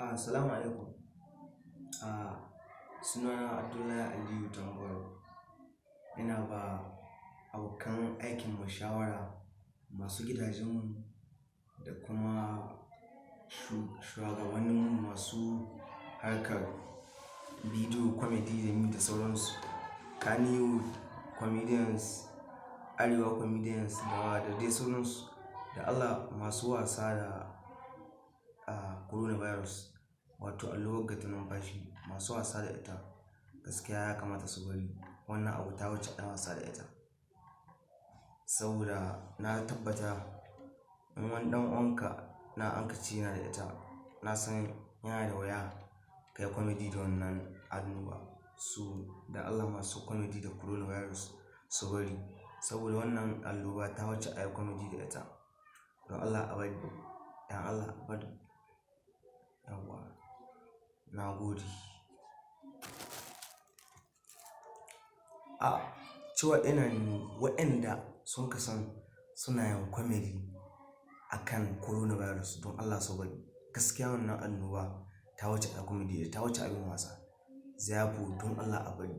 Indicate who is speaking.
Speaker 1: Assalamu alaikum. Sunana Abdullahi Aliyu Tambuwal. Ina ba abokan aikinmu shawara, masu gidajenmu da kuma shugabanninmu masu harkar bidiyo, comedy da mi da sauransu. Kannywood comedians, Arewa comedians da dai sauransu. Da Allah masu wasa da coronavirus, wato allurar ga ta numfashi, masu wasa da ita, gaskiya ya kamata su bari. Wannan abu ta wuce a yi wasa da ita. Saboda na tabbata in wani ɗan uwanka na anka ce yana da ita, na san yana da wuya ka yi comedy da wannan annoba. So da Allah masu comedy da coronavirus su bari. Saboda wannan annoba ta wuce a yi comedy da ita. Don Allah a bari. Dan Allah a bari. Yauwa. Na gode. A cewa ina waɗanda sun kasan suna yin comedy akan coronavirus, don Allah su bari. Gaskiya wannan annoba ta wuce a yi comedy, ta wuce abin wasa. Therefore, don Allah a bari.